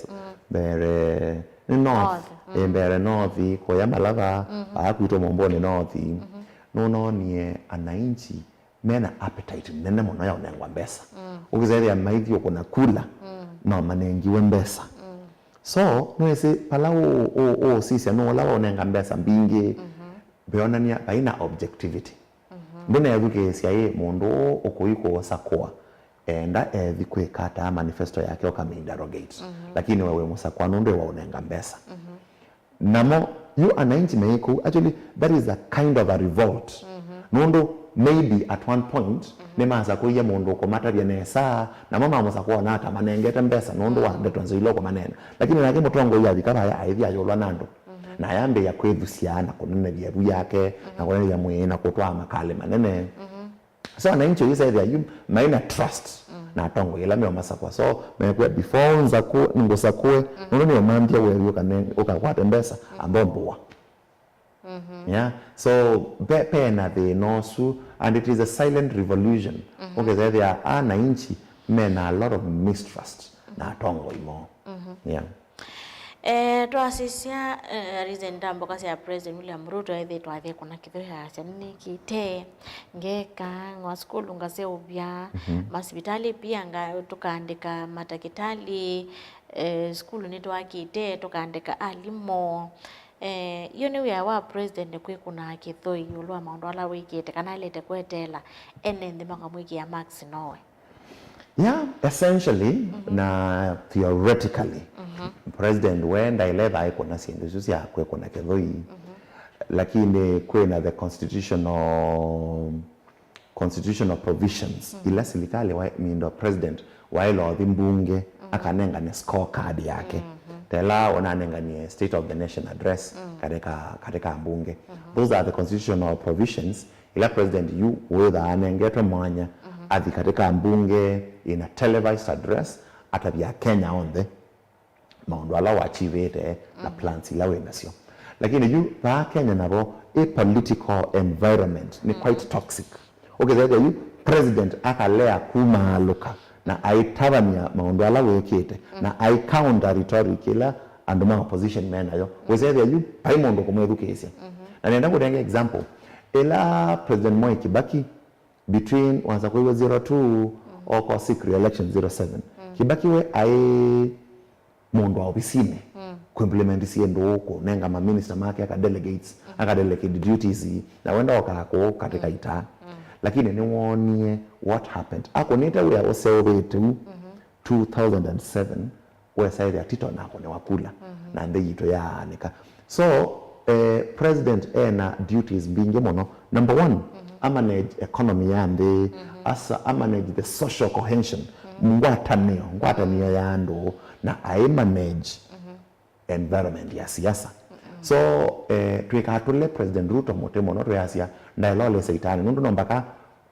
mbere nĩ north, ĩmbere north, kũya Malava, vaa kwitũ Mũmbũnĩ north. Nũnoonie ananchi mena appetite nene mũno ya ũnengwa mbesa. Ũkĩsethĩa maithi ũkũna kula, no manengiwe mbesa. So, nĩwĩsĩ vala ũ- ũ- ũũsisya nũũ ũla waũnenga mbesa mbingĩ, veonania vai na objectivity. Ndũnethukĩĩsya ĩ mũndũ ũũ ũkũi kũũsakũa enda ethi kwĩka ata manifesto yake ũkamĩinterrogate. Lakini we wĩ mũsakũa nũndũ ĩ waũnenga mbesa. Namo yu ananchi meĩ kũu, actually, that is a kind of a revolt. Nũndũ maybe at one point nĩmasakũie mũndũ ũkũmatavya nesa, namo mamũsakũa ona atamanengete mbesa nũndũ wa ndeto nzeo ila ũkũmaneena. Lakini nake mũtongoi avika vaya aĩthi ayũlwa na andũ. Na ayambĩĩa kwĩthusya na kũnenevya vu yake, na kũnenevya mwĩĩ, na kũtwaa makalĩ manene. So ananchi ũyĩsethĩa yu maina trust na atongoi ĩla meũmasakũa. So mekwĩa, "Before nzakũ- ngũsakũe, nũndũ nĩũmambia weew'e ũkane- ũkakwate mbesa, amba ũmbũa." Yeah. So pe- pena thĩna ũsu, and it is a silent revolution. Ũkĩsethĩa ananchi mena a lot of mistrust na atongoi moo. Yeah. Eh, twasisya, eh, recent mboka sya President William Ruto ethĩtwe athi kũna kĩthũi asya nĩnĩkĩte, ngeka, ng'wa sukulu ngaseũvya, masivitalĩ pia nga- tũkaandĩka matakĩtalĩ, eh, sukulu nĩtwakĩte, tũkaandĩka alimũ. Eh, yu nĩ wĩa wa President kwĩkũnaa kĩthũi ĩũlũ wa maũndũ ala wĩkĩte, kana aĩlĩte kweteela ene nthĩ makamwĩkĩa marks nowe? Yeah, essentially, na theoretically, President we ndaĩle vaĩ kũna syĩndũ isu sya kwĩkũna kĩthũi, lakini kwĩna the constitutional, constitutional provisions ila silikalĩ wa mindo President waĩla ũthi mbunge akanengane scorecard yake, ta ĩla ũnanenganie State of the Nation Address katika, katika mbunge. Those are the constitutional provisions ila President yu wĩthaa anengetwe mwanya athi katika mbunge in a televised address, atavya Kenya onthe maũndũ ala wachivĩte na plans ila wĩ nasyo. Lakini yu vaa Kenya navo, ĩ political environment nĩ quite toxic. Ũkĩthethya yu President akalea kumaalũka na aitavany'a maũndũ ala wĩkĩte na ai counter rhetoric ĩla andũ ma opposition me nayo, wĩsethya yu vai mũndũ kũmwĩthukĩĩsya. Na nenda kũnenga example, ĩla President Mwai Kibaki, between, wasakũiwe zero two, oko seek re-election zero seven, Kibaki we aĩ mũndũ wa ovisinĩ kũimplement syĩndũ, kũnenga maminista make aka delegates, aka delegate duties, na wenda okaa kũu katika itaa. Lakini nĩwoonie what happened. Akũnĩte wĩa ũseũvĩte u two thousand and seven, wesaĩthĩa Tito nakũnĩwa kula na nthĩ yitũ yaanĩka. So, eh, President ena duties mbingĩ mũno. Number one, amanage economy ya nthĩ, asa amanage the social cohesion, ngwatanĩo, ngwatanĩo ya andũ, na aimanage environment ya siasa. So, eh, twĩkaa tũle President Ruto mũtĩ mũno twĩasya ndaĩlolesa itaanĩ, nũndũ no mpaka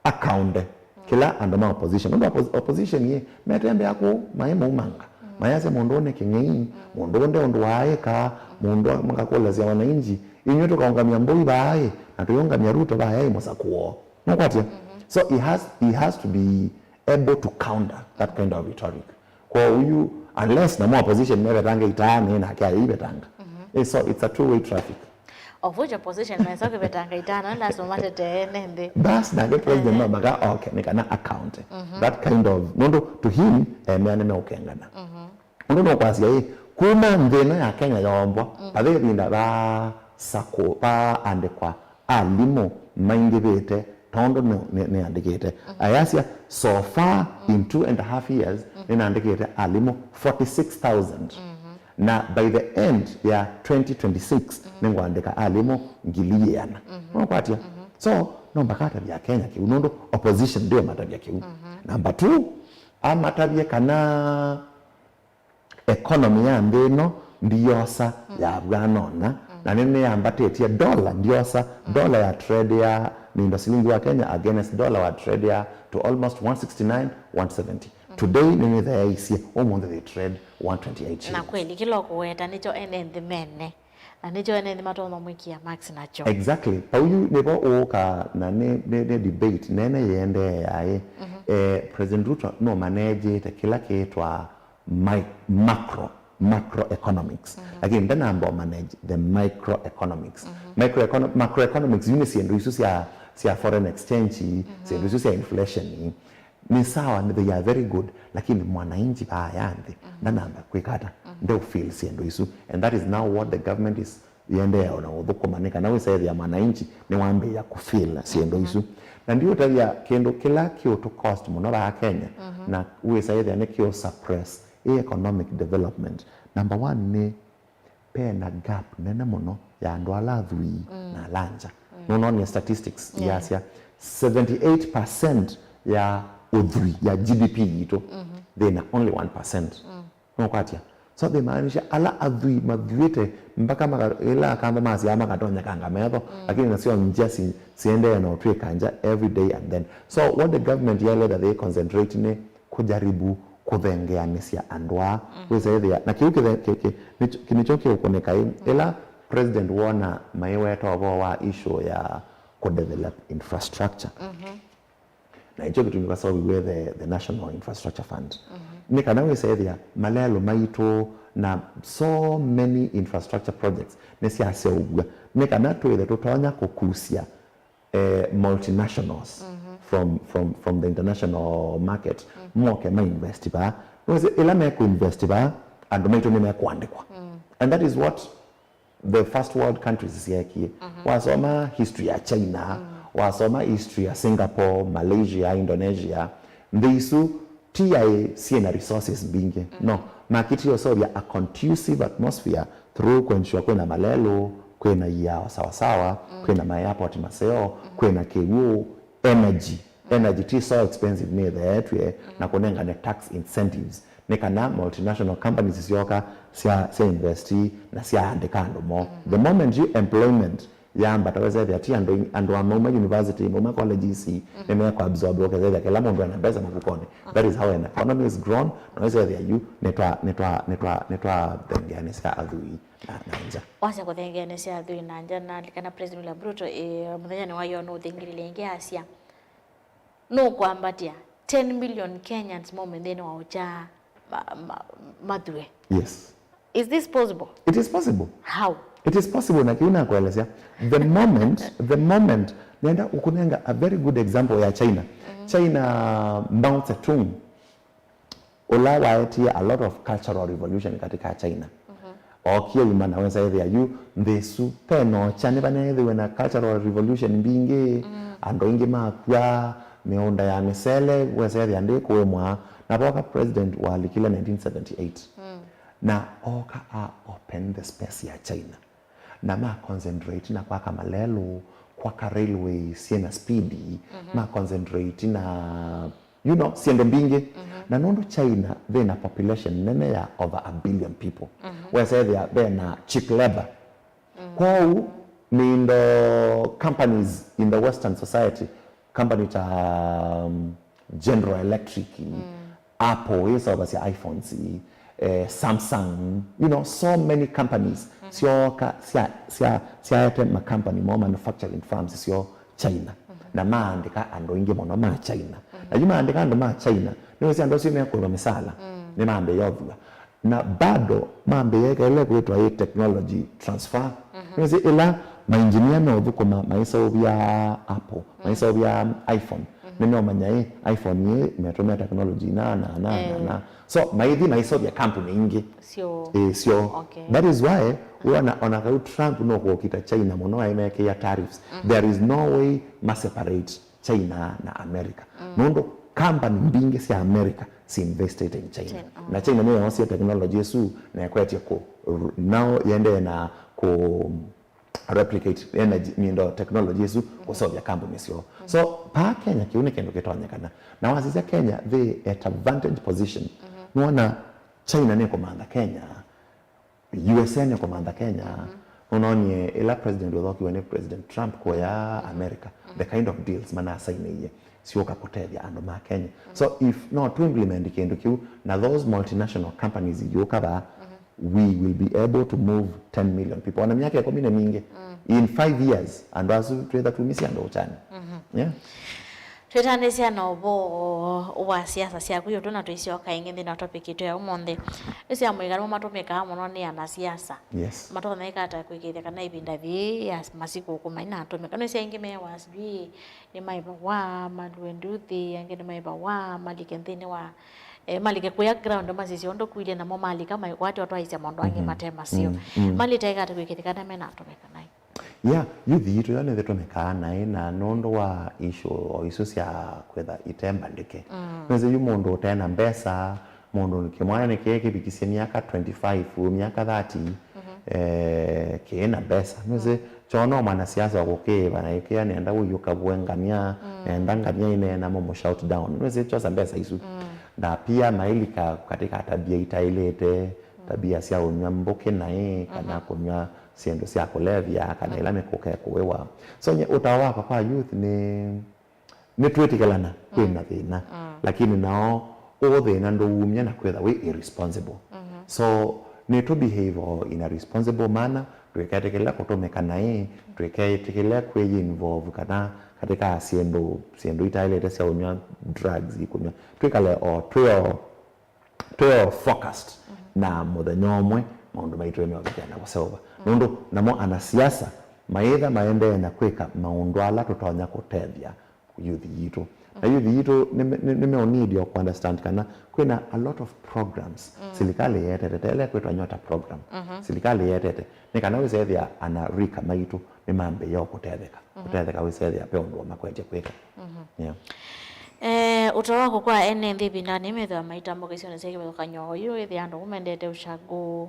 akaunde kĩla andũ ma opposition. Nũndũ oppo-, opposition yĩ, metembea kũu, maĩ maumanga. Mayasya mũndũ ũũ nĩ kĩng'ei, mũndũ ũũ nde ũndũ waaĩka, mũndũ ũũ makakũlasya wananchi, inyw'ĩ tũkaũngamya mbũi vaaĩ, na tũyĩũngamya Ruto vaaĩ mũsakũo. Nũkwatya? So he has, he has to be able to counter that kind of rhetoric. Kwoou, unless namo opposition mevetanga itaanĩ nake aivetanga. Eh, so it's a two-way traffic. Of which opposition mesa kũvetanga itaanĩ, lazima matetee ene nthĩ. Bas, nake president no mpaka, okay, nĩ kana account. That kind of, nũndũ to him, emea nĩmeũkengana. Ũndũ nũkwasya ĩ, kuma nthĩ ĩno ya Kenya yoombwa, vathe ĩvinda vaasakũ-, vaandĩkwa alimũ maingĩvĩte tondũ nĩ, nĩ, nĩandĩkĩte. Ayasya, so far in two and a half years, nĩnandĩkĩte alimũ forty-six thousand. Na by the end ya twenty twenty-six, nĩngwandĩka alimũ ngili ĩana. Nũkwatya? So, no mpaka atavya Kenya kĩu, nũndũ opposition ndĩũmatavya kĩu. Number two, amatavye kana economy ya nthĩ ĩno ndiyosa yavw'anona, na nĩnĩyambatĩtye dollar, ndiyosa dollar ya trade ya, nĩ indo silingi wa Kenya against dollar wa trade ya to almost one sixty-nine, one seventy. Today nĩnĩthayaisye, ũmũnthĩ they trade one twenty-eight shillings. Na kweli, kĩla ũkũweta nĩkyo ene nthĩ mene. Na nĩkyo ene nthĩ matonya mwĩkĩa marks nakyo. Exactly. Pauyu nĩvo ũũka na nĩ, nĩ, nĩ debate nene yĩendeeaĩ. Eh, President Ruto nũmanejĩte kĩla kĩĩtwa mi-, macro, macroeconomics. Lakini ndanamba manage the microeconomics. Microecono-, macroeconomics yu nĩ syĩndũ isu sya, sya foreign exchange, syĩndũ isu sya inflation. Nĩ sawa, they are very good, lakini mwananchi vaa ya nthĩ ndanamba kwĩka ata, ndeũfeel syĩndũ isu. And that is now what the government is yĩendeea ona ũthũkũma, nĩ kana wĩsaĩthĩa mwananchi nĩwambĩĩa kũfeel syĩndũ isu. Na ndiũtavya kĩndũ kĩla kĩũtũ cost mũno vaa Kenya, na wĩsaĩthĩa nĩ kĩũ suppress ĩ economic development. Number one nĩ ve na gap nene mũno ya andũ ala athwii na ala ngya. Nũnoonie statistics yasya seventy-eight percent ya ũthwii ya G D P yitũ, thĩna only one percent. Nũkwatya? So they maanisha ala athwii mathwĩte mpaka maka-, ĩla akamba masyaa makatonya kanga metho, lakini nasyo ngya si-, siendee na ũtw'ĩka ngya every day and then. So what the government yaĩle that they concentrate nĩ kũjaribu kũthengeanĩsya andũ aa. Wĩsa ĩthĩa, na kĩu kĩthe-, kĩ-, kĩ-, nĩkyo, kĩ-, nĩkyo kĩũkũnĩka ĩ. Ĩla president wona maiweta ũvoo wa issue ya kũdevelop infrastructure. Na ĩkyo kĩtumi vasaũiwe the, the National Infrastructure Fund. Nĩ kana wĩsa ĩthĩa malelũ maitũ na so many infrastructure projects nĩsyaseũvw'a. Nĩ kana twĩthe tũtonya kũkusya eh, multinationals from, from, from the international market, moke mainvest vaa. Nĩwĩsĩ, ĩla mekũinvest vaa, andũ maitũ nĩmekũandĩkwa. And that is what the first world countries syeekie. Wasoma history ya China, wasoma history ya Singapore, Malaysia, Indonesia, nthĩ isu ti aĩ syĩ na resources mbingĩ. No, makĩtie ũseũvya a conducive atmosphere through kũensure kwĩna malelũ, kwĩna iao sawasawa, kwĩna ma airport maseo, kwĩna kĩw'ũ, energy. Energy ti so expensive nĩtheetw'e, na kũnengane tax incentives. Nĩ kana multinational companies syoka sya, sya invest na syaandĩka andũ moo. The moment you employment yambata, wĩsethĩa ti andũ, andũ a mauma university, mauma college ici, nĩmekũabsorb, ũkethethĩa kĩla mũndũ ena mbesa mũvukonĩ. That is how an economy is grown, na wĩsethĩa yu nĩtwa, nĩtwa, nĩtwa, nĩtwathengeanĩsya athwii na, na nza. Wasya kũthengeanĩsya athwii na nza, nalikana President William Ruto, eh, mũthenyanĩ wa ĩoo nũthingilile ĩngĩ asya, nũkwambatĩa ten million Kenyans maume nthĩnĩ wa ũkya ma, ma, mathue. Yes. Is this possible? It is possible. How? It is possible, na kĩu nakũelesya. The moment, the moment, nenda ũkũnenga a very good example ya China. China, Mao Zedong, ũla waetie a lot of cultural revolution katika China. Ookie uma na wesa ethĩa yu nthĩ ĩsu, ve na ũkya, nĩvaneethĩwe na cultural revolution mbingĩ, andũ aingĩ makw'a, mĩũnda ya mĩsele wesa ethĩa ndĩkũĩmwa. Na voka president walikile nineteen seventy-eight. Na ooka a open the space ya China. Na ma concentrate na kwaka malelũ, kwaka railway syĩ na speed, ma concentrate na You know, syĩndũ mbingĩ. Na nũndũ China ve na population nene ya over a billion people, wesethĩa ve na cheap labor. Kwoou mindo companies in the Western society, company ta, um, General Electric, Apple, ĩsaovasya iPhones, eh, Samsung, you know, so many companies syoka sya sya syaete ma company mo manufacturing firms syo China, na maandĩka andũ aingĩ mũno ma China. Na yu maandĩka andũ ma China, nĩwĩsĩ andũ asu mekũĩva mĩsala, nĩmambĩĩa ũthua. Na bado mambĩĩa ĩkaĩle kwĩtwa ĩ technology transfer. Nĩwĩsĩ ĩla mainjinia meũthũkũma maiseũvya Apple, maiseũvya iPhone, nĩmeũmanya ĩ iPhone ĩĩ metũmĩa technology na, na, na, na, na. So maithi maiseũvya kambuni ingĩ. Sio. Ĩ, sio. Okay. That is why wĩona ona kau Trump nũkũkita China mũno aimekĩa tariffs. There is no way ma separate China na America. Nũndũ company mbingĩ sya America si invested in China. China, na China nĩyo yoosie technology ĩsu na ĩkwetye kũ, now yendee na kũ replicate energy, mindo technology ĩsu kũseũvya kambuni syoo. So paa Kenya kĩu nĩ kĩndũ kĩtonyekana. Na wasisya Kenya, they at advantage position. Nũona China nĩkũmantha Kenya, U S A nĩkũmantha Kenya. Nũnonie ĩla president ũthokiwe nĩ President Trump kũya America, the kind of deals manasainĩie syũka kũtethya andũ ma Kenya. So if no tũ implement kĩndũ kĩu, na those multinational companies iũka vaa, we will be able to move ten million people. Ona myaka ĩkũmi nĩ mingĩ. In five years, andũ asu twĩtha tumisye andũ ũkyani. Yeah. Twĩtanĩsya na ũvoo wa siasa syaku, yu tũna tũisyoka ĩngĩ nthĩnĩ wa topic itũ ya ũmũnthĩ. Nĩ sya mũigana matũmĩkaa mũno nĩ anasiasa. Yes. Matonya ĩka ata kwĩkĩĩthya kana ĩvinda yĩĩ ya masikũkũ mainatũmĩka? Nĩ sya aingĩ mewa sijui nĩmaĩvawa malue nduthi, angĩ nĩmaĩvawa malike nthĩnĩ wa, eh, malike kũya ground masisye ũndũ kũilye, namo malika maikwatya ũtwaĩsya maũndũ angĩ mate maseo. Malĩte ĩka ata kwĩkĩĩthya kana menatũmĩka naĩ? Yeah, youth yitũ yo nĩthĩtũmĩkaa naĩ, na nũndũ wa issue o isu sya kwĩtha ite mbandĩke. Nĩsĩ yu mũndũ ũte na mbesa, mũndũ kĩmwana nĩkĩe kĩvikisye myaka twenty-five, myaka thirty, eh, kĩĩ na mbesa. Nĩsĩ kyo no mwanasiasa wa kũkĩĩva na ĩkĩa nenda ũyũka vue ngamia, nenda ngamia ĩneena mũmũ shout down. Nĩsĩ kyosa mbesa isu. Na pia mailika katika tabia itaĩlĩte, tabia sya ũnyw'a mbũkĩ naĩ, kana kũnyw'a syĩndũ sya kũlevya, kana ĩla mĩkũka ĩkũĩwa. So, nye ũtao wakwa kwa youth nĩ, nĩtwĩtĩkĩlana kwĩ na thĩna, lakini nao ũũ thĩna ndũumya na kwĩtha wĩ irresponsible. So, nĩtũ behave in a responsible manner, ndwĩketĩkĩle kũtũmĩka naĩ, ndwĩketĩkĩle kwĩ involve kana katika syĩndũ, syĩndũ itaĩlĩte sya ũnyw'a drugs, kũnyw'a. Twĩkale o twĩ o twĩ o focused na mũthenya ũmwe maũndũ maitũ nĩmeũvikĩa na kũseũva. Nũndũ namo anasiasa maĩtha maendee na kwĩka maũndũ ala tũtonya kũtethya youth yitũ. Na youth yitũ nĩme-, nĩ- nĩmeũnidi o kũunderstand kana kwĩna a lot of programs silikalĩ ĩetete, ta ĩla ĩkwĩtwa Nyota program. Silikalĩ ĩetete nĩ kana wĩsethĩa ana rika maitũ nĩmambĩĩa o kũtetheka. Kũtetheka wĩsethĩa ve ũndũ o makwetye kwĩka. Yeah. Eh, ũtao waku kwa ene nthĩ ĩvindanĩ methĩwa maitambũka isionĩ sya kĩvathũkany'o, oyu wĩthĩa andũ mendete ũshagũ,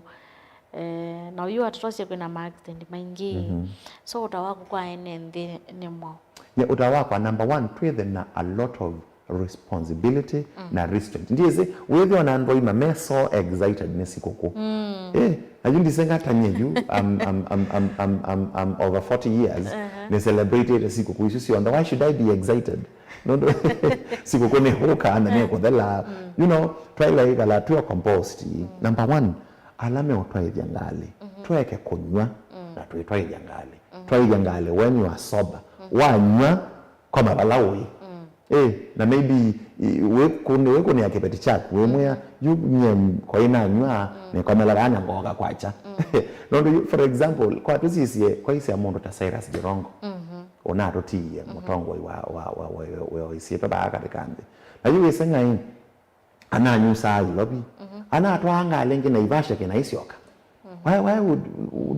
eh, na oyu atatosye kwĩna ma accident maingĩ. So ũtao waku kwa ene nthĩ nĩ mwaũ? Yeah, ũtao wakwa, number one, twĩthe na a lot of responsibility na restraint. Ndiĩsĩ, wĩthĩwa na andũ aima me so excited nĩ sikũkũ. Eh, na yu ndisĩ ngatany'e yu, I'm, I'm, I'm over forty years, nĩ celebrate sikũkũ isu syonthe. Why should I be excited? Nũndũ sikũkũ nĩ ũka na nĩ kũthela. You know, twaĩle ĩkala twĩ composed. Number one, ala meũtwaĩthya ngalĩ, tũeke kũnyw'a na twĩtwaĩthya ngalĩ. Twaĩthya ngalĩ when you are sober. Wanyw'a, koma vala ũĩ. Eh, na maybe, i- wĩkũnĩ- wĩkũnĩa kĩveti kyaku, wĩmwĩa, yu nyie koĩ nanywa, nĩkomela vaa na ngooka kwakya. Nũndũ yu, for example, kwa tũsisye, kwaisya mũndũ ta Cyrus Jirongo, ũnatũtiie mũtongoi wa, wa, wa, wa, wa, wa isyĩtwa vaa katĩ ka nthĩ. Na yu wĩseng'ai, ananyusaa Nairobi, anatwaa ngalĩ ĩngĩ Naivasha kĩnaisyoka. Why, why would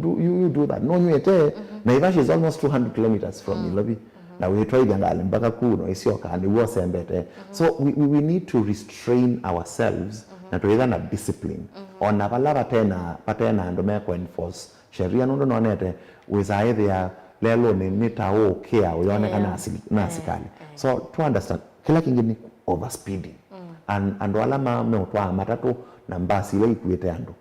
do you, you do that? Nonyw'ĩte, Naivasha is almost two hundred kilometers from Nairobi. Na wĩtwaĩthya ngalĩ mpaka kuu na isyoka, nĩw'o ũsembete. So we, we, we need to restrain ourselves na twĩtha na discipline. Ona vala vatena, vatena andũ mekũ enforce sheria, nũndũ nonete wĩsaa ĩthĩa lelũnĩ nĩ ta ũũkĩa ũyoneka na asili- na asikalĩ. So to understand, kĩla kĩngĩ nĩ overspeeding. And andũ ala ma meũtwaa matatũ na mbasi ila ikuĩte andũ.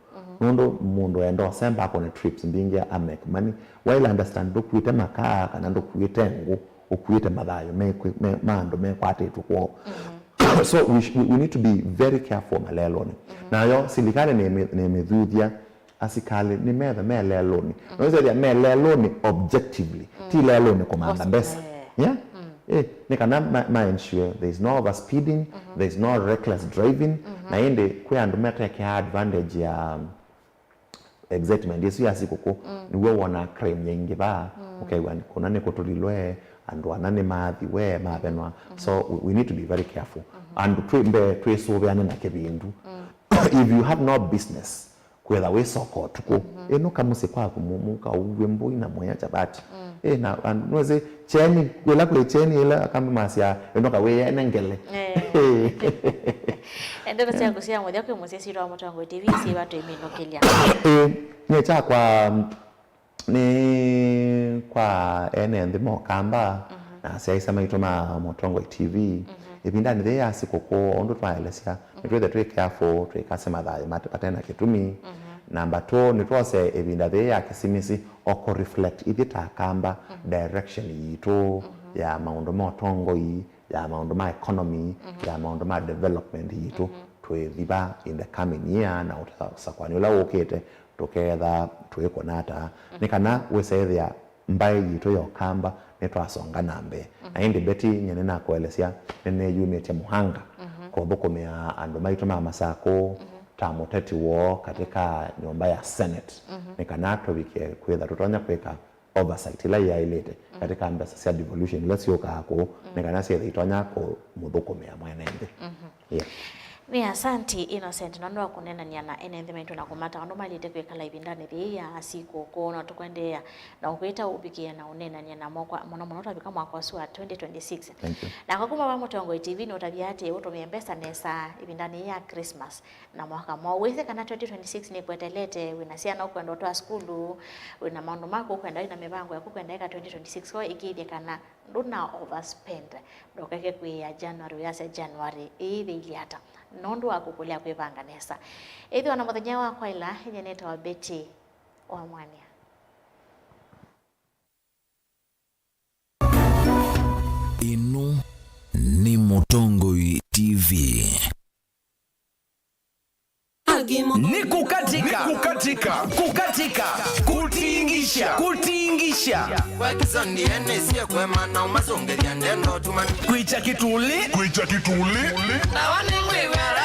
Nũndũ mũndũ enda ũsemba akone trips mbingĩ a make money. While understand ndũkuĩte makaa kana ndũkuĩte ngũ, ũkuĩte mathayũ me, me, ma andũ mekwatĩtwe kwoo. So we, sh- we, we need to be very careful malelũnĩ. Nayo silikalĩ nĩmĩ- nĩmĩthuthya asikalĩ nĩmethe me lelũnĩ. Nĩwĩsethĩa me lelũnĩ objectively, ti lelũnĩ kũmantha mbesa. Yeah? Eh, nĩ kana ma, ma ensure there is no overspeeding, there is no reckless driving, na ĩndĩ kwĩ andũ matekeaa advantage ya excitement ĩsu ya sikũkũ, nĩw'o wonaa crime yaingĩva, ũkew'a kũna nĩkũtũlilwe, andũ ana nĩmathiwe, mavenwa. So we, we need to be very careful. Andũ twĩ mbee twĩsũvĩane na kĩvindu. If you have no business, kwĩtha wĩ soko ũtukũ, ĩnũka mũsyĩ kwaku, mu- mũkauvw'e mbũi na mũya chapati. Ĩ, na and nũsĩ kyeni, ĩla kwĩ kyeni ĩla akambi masya ĩnũka wĩyene ngele. Ndeto syaku sya mũthya kwĩ mũsyasyĩtwa wa Mũtongoi T V syĩva twĩminũkĩlya. Ĩ, nyie kyakwa nĩ kwa ene nthĩ mokamba na asyaĩsa maitũ ma Mũtongoi T V. Ĩvindanĩ yĩĩ ya sikũkũ, ũndũ twaelesya, nĩtwĩthe twĩ careful, twĩkase mathayũ mate- mate na kĩtumi. Namba two, nĩtwose ĩvinda yĩĩ ya kĩsimisi o kũ reflect ithyĩ ta akamba direction yitũ ya maũndũ ma ũtongoi, ya maũndũ ma economy, ya maũndũ ma development yitũ, twĩthiva in the coming year na ũtavasakwanĩ ũla wũkĩte, tũkeetha twĩkũna ata. Nĩ kana wĩsethĩa mbaĩ yitũ ya ũkamba nĩtwasonga na mbee. Na ĩndĩ Betty, nyie nĩnakũelesya, nĩnĩyumĩtye mũhanga kũthũkũmĩa andũ maitũ ma Masakũ ta mũteti woo katika nyũmba ya Senate, nĩ kana tũvike kwĩtha tũtonya kwĩka oversight ĩla yaĩlĩte katika mbesa sya devolution ila syũkaa kũu, nĩ kana syĩthe itonya kũmũthũkũmĩa mwene nthĩ. Yeah. Nĩ asanti Innocent nũndũ wa kũneenany'a na ene nthĩ maitũ na kũmata ũndũ maĩlĩte kwĩkala ĩvindanĩ yĩĩ ya sikũkũ. No tũkwendeea na ũkwĩta ũvikĩe na ũneenany'a namo kwa mũno mũno twavika mwaka ũsu wa twenty twenty-six. Thank you. Nakwa kuma va Mũtongoi T V nũtavya atĩ ũtũmĩe mbesa nesa ĩvindanĩ yĩĩ ya Christmas na mwaka mwaũ. Wĩsĩ kana twenty twenty-six nĩkwetelete, wĩna syana ũkwenda ũtwaa sukulu, wĩna maũndũ maku ũkwenda, wĩna mĩvango yaku ũkwenda ĩka twenty twenty-six, ko ĩkĩĩthye kana ndũna overspend. Ndũkeke kwĩĩa January ũyasya January ĩĩ ĩthĩile ata, nũndũ wa kũkũlya kwĩvanga nesa. Ĩthĩwa na mũthenya wa kwaĩla, nyie nĩtawa Betty wa Mwania. Ĩno nĩ Mũtongoi T V. Ni kukatika. Ni kukatika. Kukatika. Kutingisha. Kutingisha. Kwa kizoni ene sie kwema na umasongeria ndeno tumani. Kwicha kituli. Kwicha kituli. Na wani ngwĩw'ara.